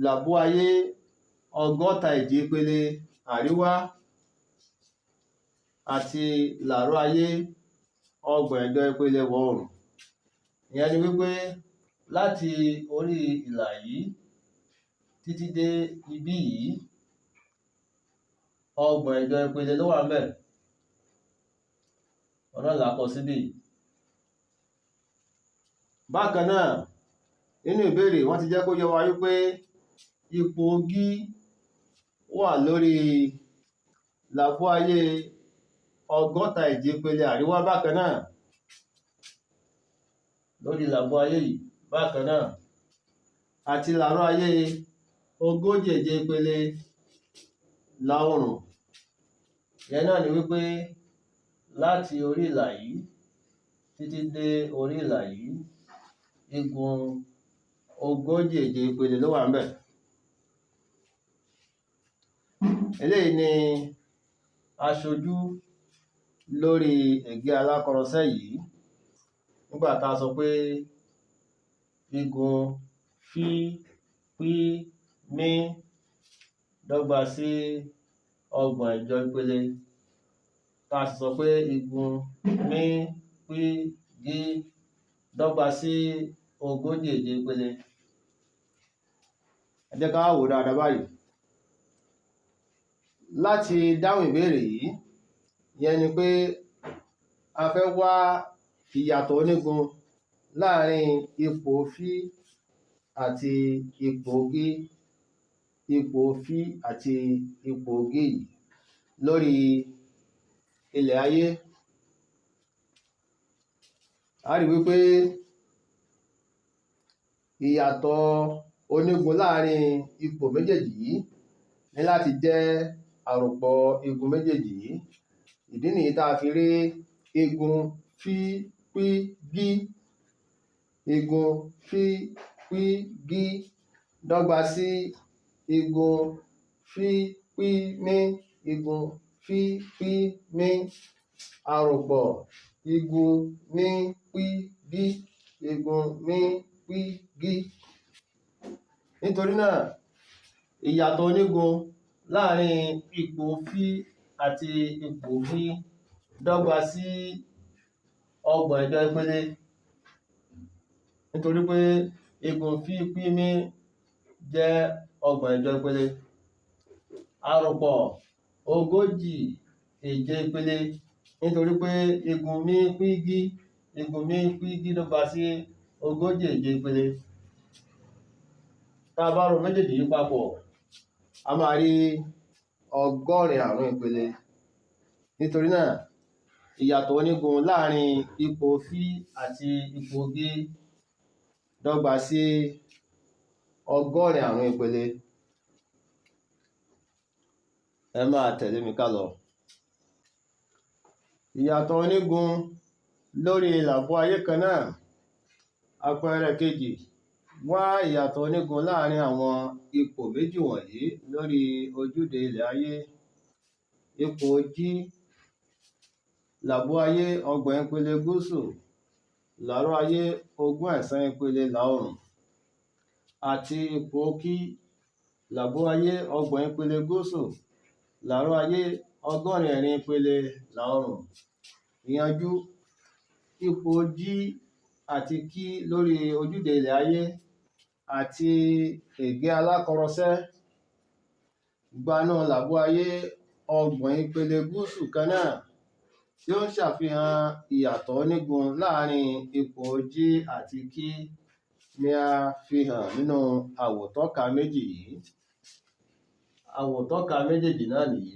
Speaker 1: làbú ayé 60 ìjì ìpele àríwá àti làró ayé 30 ẹ̀jọ ìpele ìwọ̀ oòrùn. Ìyẹn ni wípé láti orí ìlà yìí títí dé ibí yìí, 30 ẹ̀jọ ìpele ló wà ńbẹ̀. Òun náà là kọ síbí. Bákan náà, nínú ìbéèrè wọ́n ti jẹ́ kó yé wa wípé ipò G wà lórí làbú ayé 60 ìjì ìpele àríwá bákan náà. Lórí làbú ayé yìí bákan náà àti làró ayé 40 ìjì ìpele ìlà oòrùn. Ìyẹn náà ni wípé láti orí ìlà yìí títí dé orí ìlà yìí, igun 40 ìjì ìpele ló wà ńbẹ̀. Eléyìí ni aṣojú lórí ègé alákọrọsẹ́ yìí. Nígbà tá a sọ pé igun F, P, M dọ́gba sí ọgbọ̀n ẹ̀jọ ìpele, tá a sì sọ pé igun M P G dọ́gba sí ogójì èje ìpele. Ẹ jẹ́ ká wò dáadáa báyìí. Láti dáhùn ìbéèrè yìí, ìyẹn ni pé a fẹ́ wá ìyàtọ̀ onígun láàrin ipò F àti ipò G, ipò F àti ipò G yìí lórí ilẹ̀ ayé. A rí wípé ìyàtọ̀ onígun láàrin ipò méjèèjì yìí ní láti jẹ́ àròpọ̀ igun méjèèjì yìí. Ìdí nìyí tá a fi rí igun F P G, igun F P G dọ́gba sí igun F P M, igun F P M, àròpọ̀ igun M P G, igun M P G. Nítorí náà, ìyàtọ̀ onígun láàrin ipò F àti ipò G dọ́gba sí ọgbọ̀n ẹ̀jọ ìpele, nítorí pé igun F P M jẹ́ ọgbọ̀n ẹ̀jọ ìpele. Àròpọ̀ ogójì èje ìpele, nítorí pé igun M P G, igun M P G dọ́gba sí ogójì èje ìpele. Tá a bá ro méjèèjì yìí papọ̀, a máa rí ọgọ́rin àrún ìpele. Nítorí náà, ìyàtọ̀ onígun láàrin ipò F àti ipò G dọ́gba sí ọgọ́rin àrún ìpele. Ẹ máa tẹ̀lé mi ká lọ. Ìyàtọ̀ onígun lórí làbú ayé kan náà. Àpẹẹrẹ kejì, wá ìyàtọ̀ onígun láàrin àwọn ipò méjì wọ̀nyí lórí ojúde ilẹ̀ ayé. Ipò G, làbú ayé ọgbọ̀n ìpele gúúsù, làró ayé ogún ẹ̀sán ìpele ìlà oòrùn, àti ipò Q, làbú ayé ọgbọ̀n ìpele gúúsù, làró ayé ọgọ́rin ẹ̀rin ìpele ìlà oòrùn. Ìyanjú ipò G àti Q lórí ojúde ilẹ̀ ayé àti ègé alákọrọsẹ́ gbanú làbú ayé ọgbọ̀n ìpele gúúsù kan náà tí ó ń ṣàfihàn ìyàtọ̀ onígun láàrin ipò G àti Q ni a fi hàn nínú àwòtọ́ka méjì yìí. Àwòtọ́ka méjèèjì náà nìyí.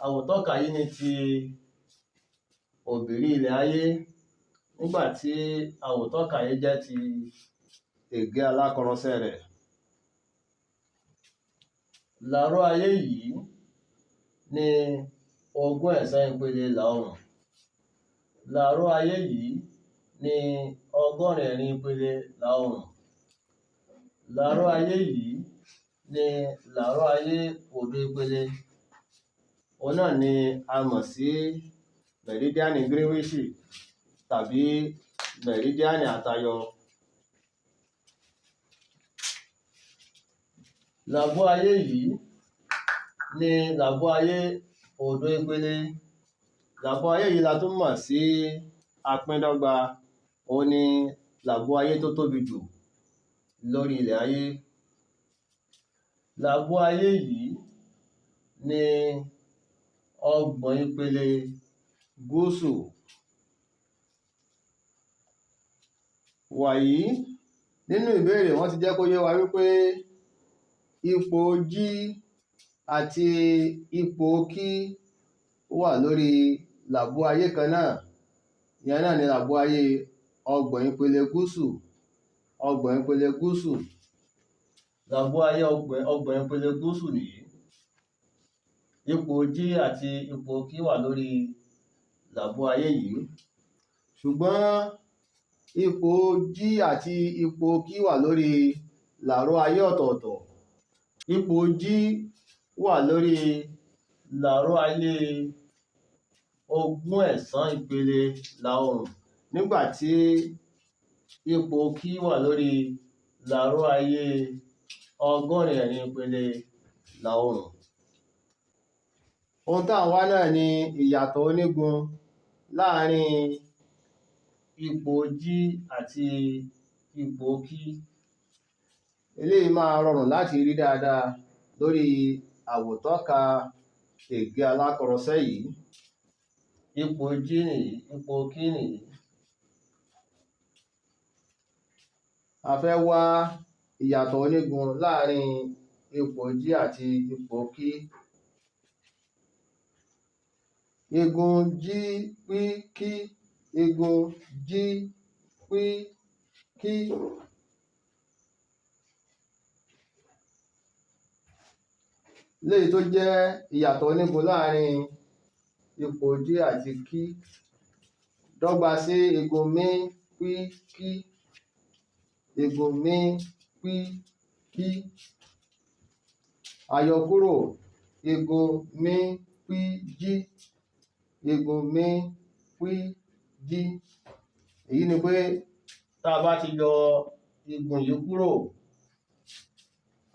Speaker 1: Àwòtọ́ka yìí ni ti òbìrí ilẹ̀ ayé, nígbà tí àwòtọ́ka yìí jẹ́ ti ègé alákọrọsẹ́ rẹ̀. Làró ayé yìí ni ogún ẹ̀sán ìpele ìlà oòrùn. Làró ayé yìí ni ọgọ́rin ẹ̀rin ìpele ìlà oòrùn. Làró ayé yìí ni làró ayé òdo ìpele. Òun náà ni a mọ̀ sí mẹ̀rídíánì gíríwíṣì tàbí mẹ̀rídíánì àtayọ. Làbú ayé yìí ni làbú ayé òdo ìpele. Làbú ayé yìí la tún mọ̀ sí apíndọ́gba. Òun ni làbú ayé tó tóbi jù lórí ilẹ̀ ayé. Làbú ayé yìí ni ọgbọ̀n ìpele gúúsù. Wàyí, nínú ìbéèrè wọ́n ti jẹ́ kó yé wa wípé ipò G àti ipò Q wà lórí làbú ayé kan náà. Ìyẹn náà ni làbú ayé ọgbọ̀n ìpele gúúsù, ọgbọ̀n ìpele gúúsù. Làbú ayé ọgbọ̀n ìpele gúúsù nìyí. Ipò G àti ipò Q wà lórí làbú ayé yìí. Ṣùgbọ́n ipò G àti ipò Q wà lórí làró ayé ọ̀tọ̀ọ̀tọ̀. Ipò G wà lórí làró ayé ogún ẹ̀sán ìpele ìlà oòrùn, nígbà tí ipò Q wà lórí làró ayé ọgọ́rin ẹ̀rin ìpele ìlà oòrùn. Ohun tá à ń wá náà ni ìyàtọ̀ onígun láàárín ipò G àti ipò K. Eléyìí máa rọrùn láti rí dáadáa lórí àwòtọ́ka ègé alákọrọsẹ́ yìí. Ipò G nìyí, ipò K nìyí. A fẹ́ wá ìyàtọ̀ onígun láàárín ipò G àti ipò K. Igun G P K, igun G P K. Léyìí tó jẹ́ ìyàtọ̀ onígun láàárín ipò G àti K dọ́gba sí igun M P K, igun M P K. Àyọkúrò igun M P G, igun M P G. Èyí ni pé tá a bá ti yọ igun yìí kúrò,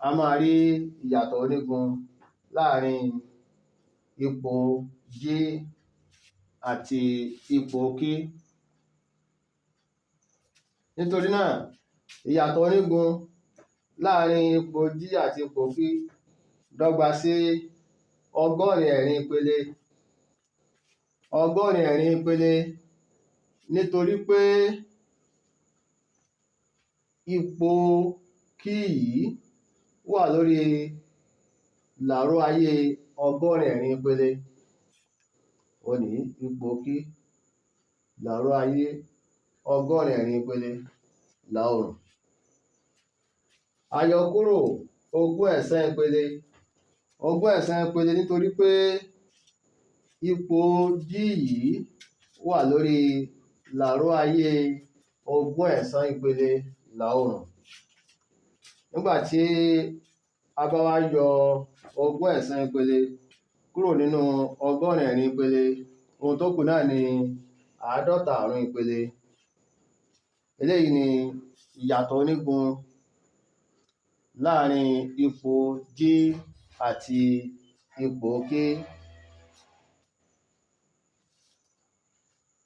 Speaker 1: a máa rí ìyàtọ̀ onígun láàárín ipò G àti ipò K. Nítorí náà, ìyàtọ̀ onígun láàárín ipò G àti ipò K dọ́gba sí 84 ìpele. 84 ìpele nítorí pé ipò K yìí wà lórí làró ayé 84 ìpele. Ó ní ipò K, làró ayé 84 ìpele ìlà oòrùn. Àyọkúrò 20 ìpele. 20 ìpele nítorí pé ipò G yìí wà lórí làró ayé 20 ìpele ìlà oòrùn. Nígbà tí a bá wá yọ 20 ìpele kúrò nínú 84 ìpele, ohun tó kù náà ni 55 ìpele. Eléyìí ni ìyàtọ̀ onígun láàárín ipò G àti ipò K.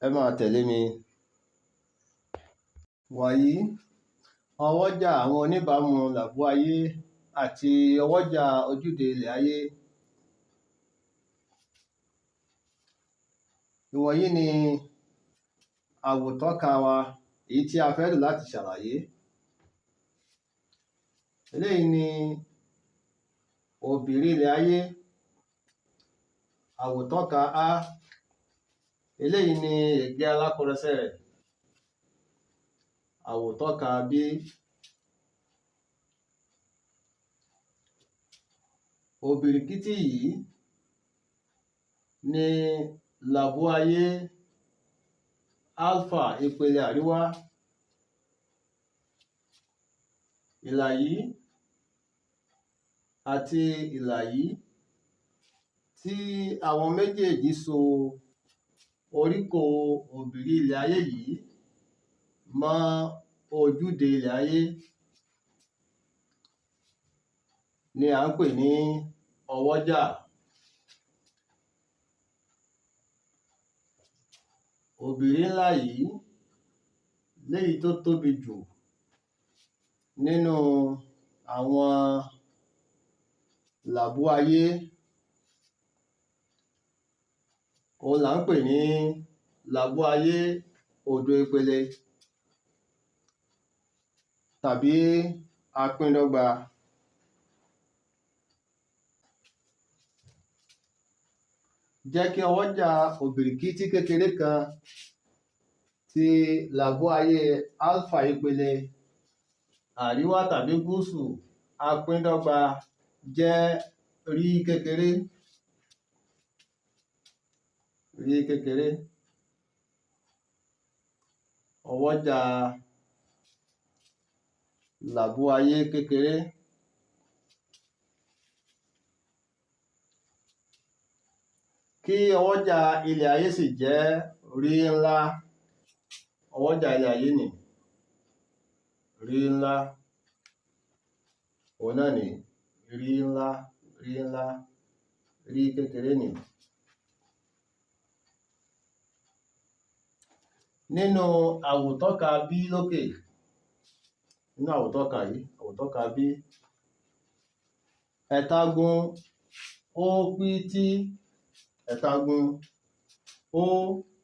Speaker 1: Ẹ máa tẹ̀lé mi. Wàyí, ọwọ́jà àwọn oníbàámu làbú ayé àti ọwọ́jà ojúde ilẹ̀ ayé. Ìwọ̀nyí ni àwòtọ́ka wa èyí tí a fẹ́ lò láti ṣàlàyé. Eléyìí ni òbìrí ilẹ̀ ayé, àwòtọ́ka A. Eléyìí ni ègé alákọrẹsẹ́ rẹ̀, àwòtọ́ka B. Òbìrìkítí yìí ni làbú ayé alpha ìpele àríwá. Ìlà yìí àti ìlà yìí tí àwọn méjèèjì so oríkò òbìrí ilẹ̀ ayé yìí mọ́ ojúde ilẹ̀ ayé ni à ń pè ní ọwọ́jà. Òbìrí ńlá yìí léyìí tó tóbi jù nínú àwọn làbú ayé, òun là ń pè ní làbú ayé òdo ìpele tàbí apíndọ́gba. Jẹ́ kí ọwọ́jà òbìrìkítí kékeré kan ti làbú ayé alpha ìpele àríwá tàbí gúúsù apíndọ́gba jẹ́ rí kékeré. Rí kékeré. Ọwọ́jà làbú ayé kékeré. Kí ọwọ́jà ilẹ̀ ayé sì jẹ́ rí ńlá. Ọwọ́jà ilẹ̀ ayé nì rí ńlá. Òun náà ní rí ńlá, rí ńlá, rí kékeré nì. Nínú àwòtọ́ka B lókè, nínú àwòtọ́ka yìí, àwòtọ́ka B, ẹ̀tagun OPT, ẹ̀tagun OPT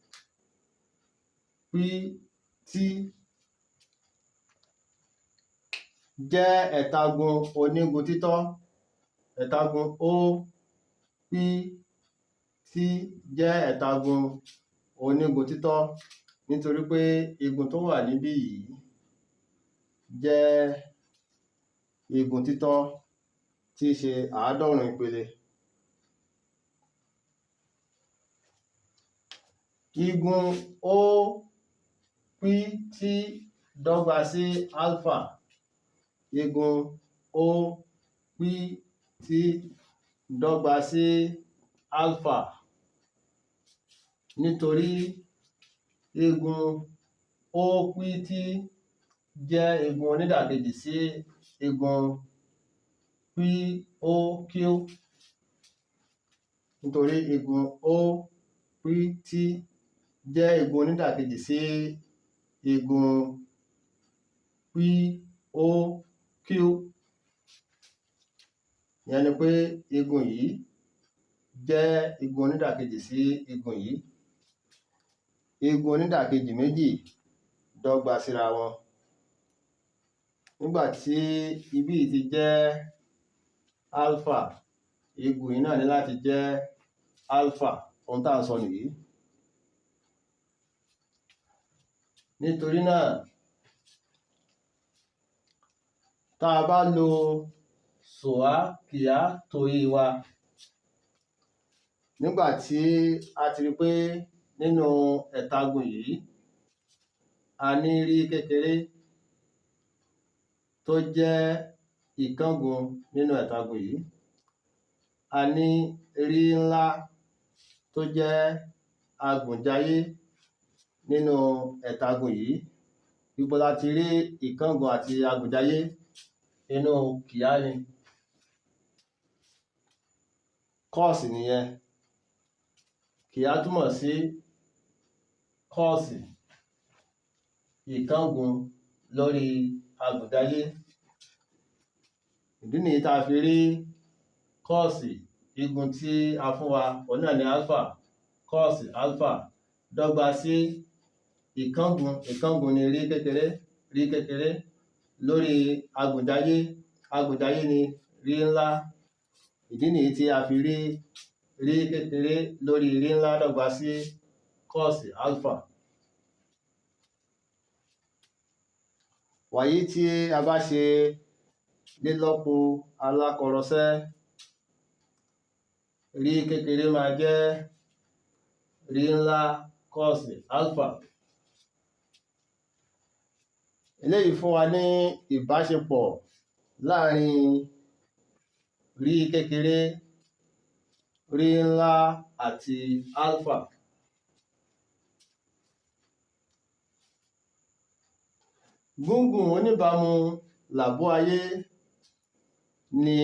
Speaker 1: jẹ́ ẹ̀tagun onígun títọ́. Ẹ̀tagun OPT jẹ́ ẹ̀tagun onígun títọ́ nítorí pé igun tó wà níbí yìí jẹ́ igun títọ́ tí í ṣe 90 ìpele. Igun OPT dọ́gba sí alpha. Igun OPT dọ́gba sí alpha nítorí igun OPT jẹ́ igun onídàkejì sí igun POQ. Nítorí igun OPT jẹ́ igun onídàkejì sí igun POQ. Ìyẹn ni pé igun yìí jẹ́ igun onídàkejì sí igun yìí. Igun onídàkejì méjì dọ́gba síra wọn. Nígbà tí ibí yìí ti jẹ́ alpha, igun yìí náà ní láti jẹ́ alpha. Ohun tá à ń sọ nìyí. Nítorí náà, tá a bá lo sòá kìá tòí wa, nígbà tí a ti rí pé nínú ẹ̀tagun yìí a ní rí kékeré tó jẹ́ ìkángun nínú ẹ̀tagun yìí, a ní rí ńlá tó jẹ́ agùnjayé nínú ẹ̀tagun yìí. Ibo la ti rí ìkángun àti agùnjayé? Inú kìá ni. Kọ́ọ̀sì nìyẹn. Kìá túmọ̀ sí kọ́ọ̀sì ìkángun lórí agùnjayé. Ìdí nìyí tá a fi rí kọ́ọ̀sì igun tí a fún wa, òun náà ni alpha. Kọ́ọ̀sì alpha dọ́gba sí ìkángun. Ìkángun ni rí kékeré, rí kékeré lórí agùnjayé. Agùnjayé ni rí ńlá. Ìdí nìyí tí a fi rí rí kékeré lórí rí ńlá dọ́gba sí kọ́ọ̀sì alpha. Wàyí tí a bá ṣe lílọ́po alákọrọsẹ́, rí kékeré máa jẹ́ rí ńlá kọ́ọ̀sì alpha. Eléyìí fún wa ní ìbáṣepọ̀ láàrin rí kékeré, rí ńlá àti alpha. Gúngùn oníbàámu làbú ayé ni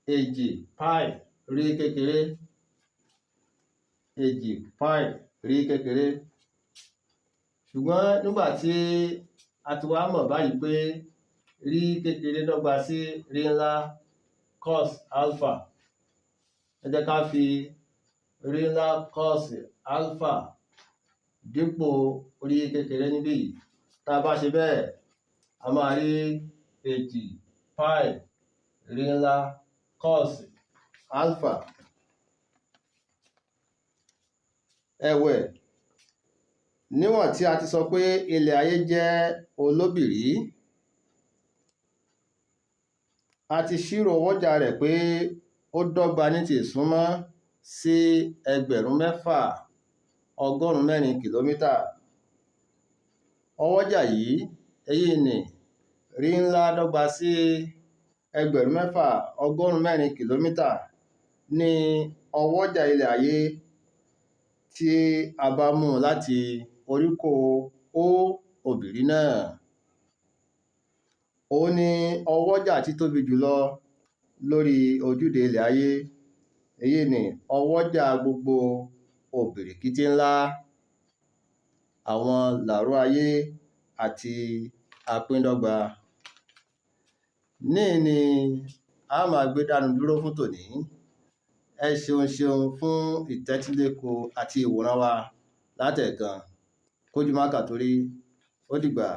Speaker 1: 2 pi rí kékeré, 2 pi rí kékeré. Ṣùgbọ́n nígbà tí a ti wá mọ̀ báyìí pé rí kékeré dọ́gba sí rí ńlá cos alpha, ẹ jẹ́ ká fi rí ńlá cos alpha dípò rí kékeré níbí yìí. Tá a bá ṣe bẹ́ẹ̀, a máa rí 2 pi rí ńlá cos alpha. Ẹ̀wẹ̀, níwọ̀n tí a ti sọ pé ilẹ̀ ayé jẹ́ olóbìrí, a ti ṣírò ọwọ́jà rẹ̀ pé ó dọ́gba ní ti ìsúnmọ́ sí 6,664 kìlómítà. Ọwọ́jà yìí, èyí ni rí ńlá dọ́gba sí 6,664 kìlómítà ní ọwọ́jà ilẹ̀ ayé tí a bá mú láti oríkó O òbìrí náà. Òun ni ọwọ́jà títóbi jùlọ lórí ojúde ilẹ̀ ayé. Èyí ni ọwọ́jà gbogbo òbìrìkítí ńlá. Àwọn làró ayé àti apíndọ́gba. Níhìn-ín ni a máa gbé dánu dúró fún tòní. Ẹ ṣeun ṣeun fún ìtẹ́tíléko àti ìwòran wa látẹ̀ẹ̀kan. Kójú má kà torí ó dìgbà.